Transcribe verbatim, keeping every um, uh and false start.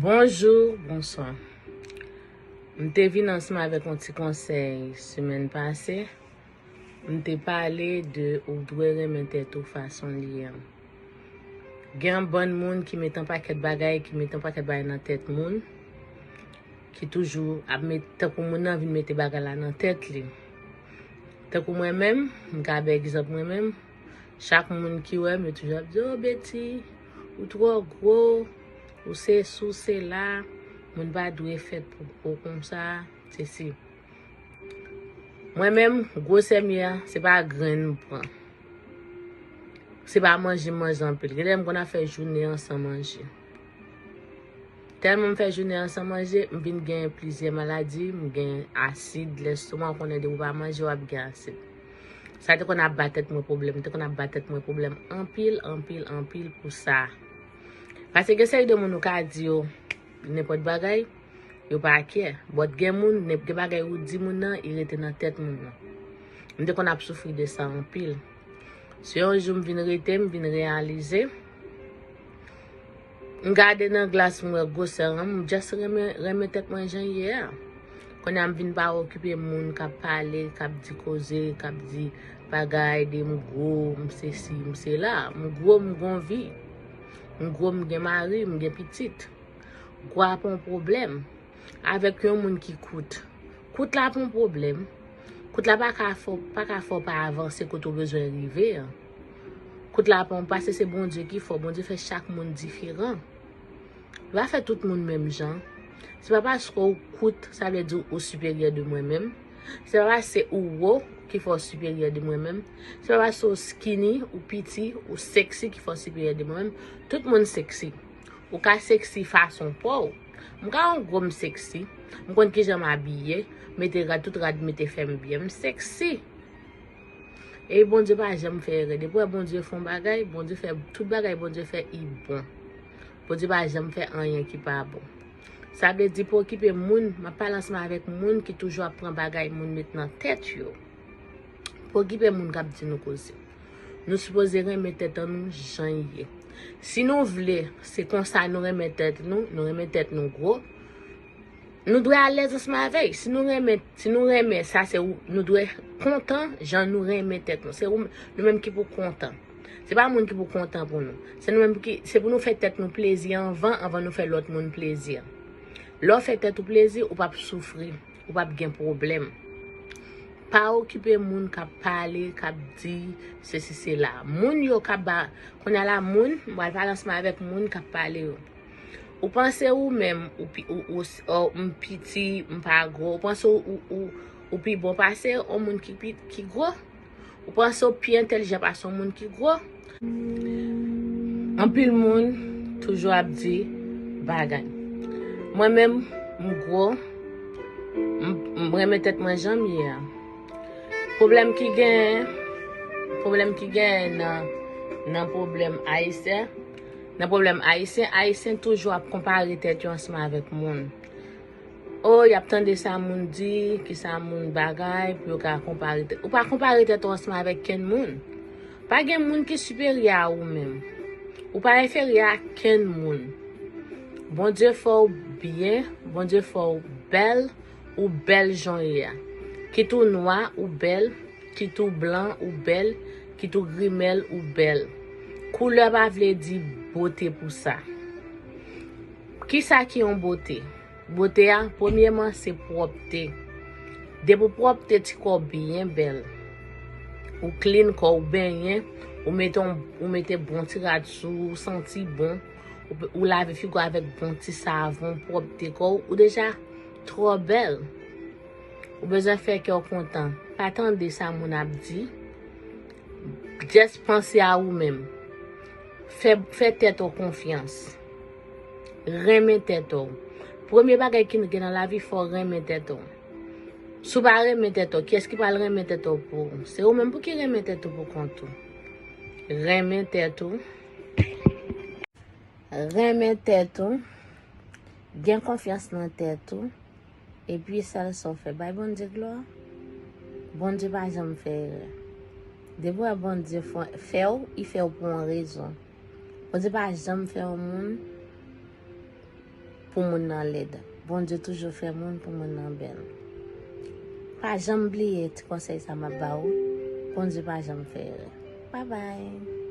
Bonjou, bonswa. M te vin ansanm avèk yon ti konsèy semèn pase. M te pale de ou dwe renmen tèt ou fason l ye an. Gen yon bann moun ki met yon pakèt bagay, ki met yon pakèt bagay nan tèt moun, ki toujou ap met, tankou moun nan vin mete bagay la nan tèt li. Tankou mwen menm, m ka bay egzanp mwen menm, chak moun ki wè m, yo toujou ap di, "O Betty, ou twò gwo, ou se si, ou se la, moun pa dwe fèt pou gwo konsa, se si." Mwen menm, gwosè m ye a, se pa grenn m pran. Se pa manje m manje anpil. Genlè m konn ap fè jounen an san manje. Tèlman m fè jounen an san manje, m vin gen plizyè maladi, m gen asid lestoma, ou konnen depi w pa manje, w ap gen asid. Sa te konn ap ba tèt mwen pwoblèm, m te konn ap ba tèt mwen pwoblèm anpil, anpil, anpil pou sa. Paske gen seri de moun ou ka di yo nenpòt bagay, yo pa kè. But gen moun, gen bagay ou di moun nan, li rete nan tèt moun nan. M te konn ap soufri de sa anpil. Se yon jou m vin rete, m vin reyalize. M gade nan glas, m wè gwosè an, m just renmen, renmen tèt mwen jan l ye a. Kounye a m vin pa okipe moun k ap pale, k ap di koze, k ap di bagay de m gwo, m se si, m se la. M gwo, m gon vi. M gwo, m gen mari, m gen pitit. Gwo a pa yon pwoblèm avèk yon moun ki kout. Kout la pa yon pwoblèm. Kout la pa ka fè, pa ka fè w pa avanse kote w bezwen rive an. Kout la pa yon, paske se Bondye ki fè w. Bondye fè chak moun diferan. Li pa fè tout moun menm jan. Se pa paske w kout, sa vle di ou siperyè de mwen menm. Se pa paske ou wo ki fè w siperyè de mwen menm. Se pa paske w skinny, ou piti, ou sexy ki fè w siperyè de mwen menm. Tout moun sexy. Ou ka sexy fason pa w. M ka yon gwo, m sexy. M konn kijan m abiye. Mete rad, tout rad mete fè m byen. M sexy. E Bondye pa janm fè erè. Depi w wè Bondye fè yon bagay, Bondye fè tout bagay Bondye fè, li bon. Bondye pa janm fè anyen ki pa bon. Sa vle di pa okipe moun, m ap pale ansanm avèk moun ki toujou ap pran bagay moun met nan tèt yo. Pa okipe moun k ap di nou koze. Nou sipoze renmen tèt an nou jan l ye. Si nou vle, se konsa nou renmen tèt nou, nou renmen tèt nou gwo, nou dwe alèz ansanm avè l. Si nou renmen, si nou renmen, sa se ou, nou dwe kontan jan nou renmen tèt nou. Se ou, nou menm ki pou kontan. Se pa moun ki pou kontan pou nou. Se nou menm ki, se pou nou fè tèt nou plezi anvan, anvan nou fè lòt moun plezi. Lè w fè tèt ou plezi, ou p ap soufri, ou p ap gen pwoblèm. Pa okipe moun k ap pale, k ap di sesi sela. Moun yo k ap ba, kounye a la moun, m pral pale ansanm avèk moun k ap pale yo. Ou panse ou menm, ou pi, ou, ou, ou, m piti, m pa gwo. Ou panse ou, ou, ou, ou pi bon pase yon moun ki pi, ki gwo? Ou panse w pi entèlijan pase yon moun ki gwo? Anpil moun toujou ap di bagay. Mwen menm, m gwo, m, m renmen tèt mwen jan m ye a. Pwoblèm ki genyen, pwoblèm ki genyen nan, nan pwoblèm ayisyen, nan pwoblèm ayisyen, ayisyen toujou ap konpare tèt yo ansanm avèk moun. O, y ap tande sa moun di, ki sa moun bagay, pou yo ka konpare tèt. Ou pa konpare tèt ou ansanm avèk kenn moun. Pa gen moun ki siperyè a ou menm. Ou pa enferyè a kenn moun. Bondye fè w byen, Bondye fè w bèl, ou bèl jan w ye a. Kit ou nwa, ou bèl, kit ou blan, ou bèl, kit ou grimèl, ou bèl. Koulè pa vle di bote pou sa. Kisa ki yon bote? Bote a, premyèman, se pwòpte. Depi w pwòpte, ti kò w byen bèl. Ou clean kò w, ou benyen, ou mete yon, ou mete bon ti rad sou ou, ou santi bon, ou, ou lave figi w avèk bon ti savon, pwòpte kò w, ou deja twò bèl. Ou bezwen fè kè w kontan. Pa tande sa moun ap di. Just panse a ou menm. Fè, fè tèt ou konfyans. Renmen tèt ou. Premye bagay ki gen nan lavi, fò w renmen tèt ou. Si w pa renmen tèt ou, kiyès ki pral renmen tèt ou pou ou? Se ou menm pou ki renmen tèt ou pou kont ou. Renmen tèt ou. Renmen tèt ou. Gen konfyans nan tèt ou. Epi sèl sa w fè, bay Bondye glwa. Bondye pa janm fè erè. Depi w wè Bondye fè, fè w, li fè w pou yon rezon. Bondye pa janm fè yon moun pou moun nan lèd. Bondye toujou fè moun pou moun nan bèl. Pa janm bliye ti konsèy sa m ap ba ou. Bondye pa janm fè erè. Babay.